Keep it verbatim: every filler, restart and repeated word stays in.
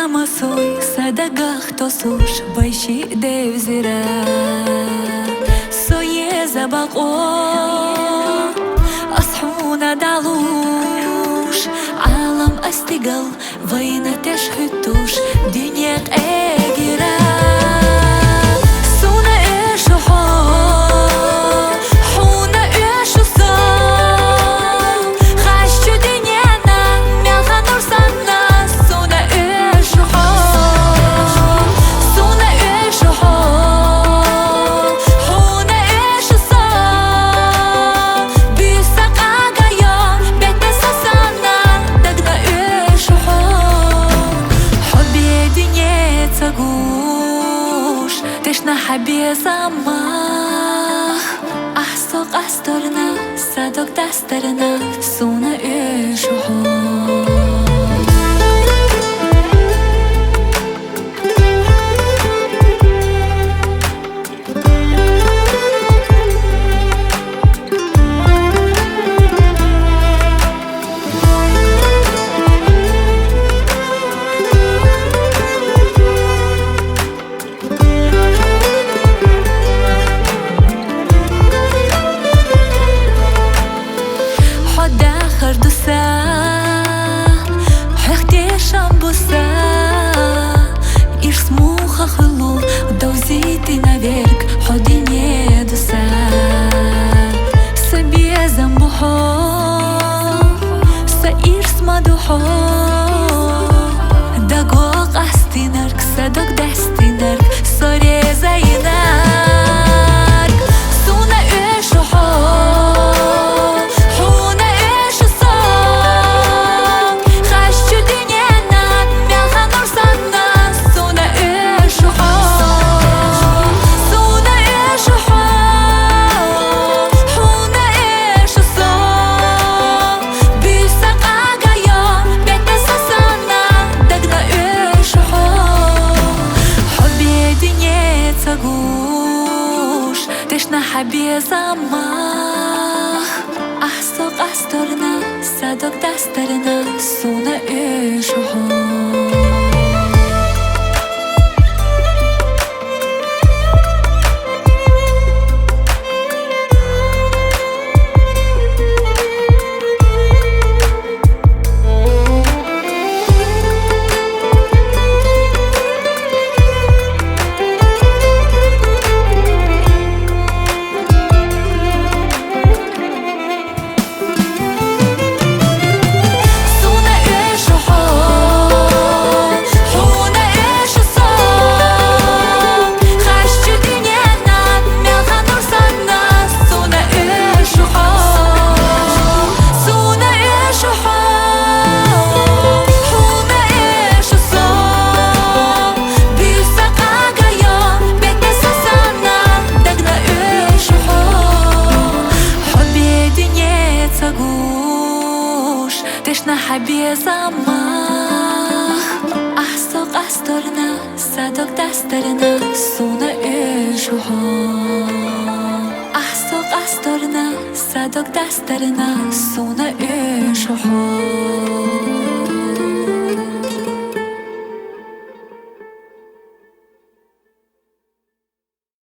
Масуй са дагах тосуш вай ши девзира. Со еза бакъо ас хьуна далуш, Ӏалам ас дигал вайна теш хӀуттуш, дуьне кӀегира. Суна оьшу хьо, хьуна оьшу со, хаш чу дуьнена мел хан нур санна, суна оьшу хьо, суна оьшу хьо, хьуна оьшу со. Буьса къагайо бетта са санна, дагна оьшу хьо. Хьо бе дуьне ца гуш, тешна хьа безам мах. Ахь со къасторна, са дог дастарна, суна оьшу хьо. Хьо дахар ду са, хьох тешам бу са, ирс муха хуьлу довзийти наверг, хьо дуьне ду са. Са безам бу хьо, са ирс ма ду хьо, даго къастинарг, са дог дастинарг, со реза йинарг. Суна оьшу хьо, хьуна оьшу со, хаш чу дуьнена мел хан нур санна, суна оьшу хьо, суна оьшу хьо, хьуна оьшу со. Буьса къагайо бетта са санна, дагна оьшу хьо. Хьо бе дуьне ца гуш, тешна хьа безам мах. Ахь со къасторна, са дог дастарна, суна оьшу хьо. Суна оьшу хьо, хьуна оьшу со, хаш чу дуьнена мел хан нур санна, суна оьшу хьо, суна оьшу хьо, хьуна оьшу со. Буьса къагайо бетта са санна, дагна оьшу хьо. Хьо бе дуьне ца гуш, тешна хьа безам мах. Ахь со къасторна, са дог дастарна, суна оьшу хьо. Ахь со къасторна, са дог дастарна, суна оьшу хьо.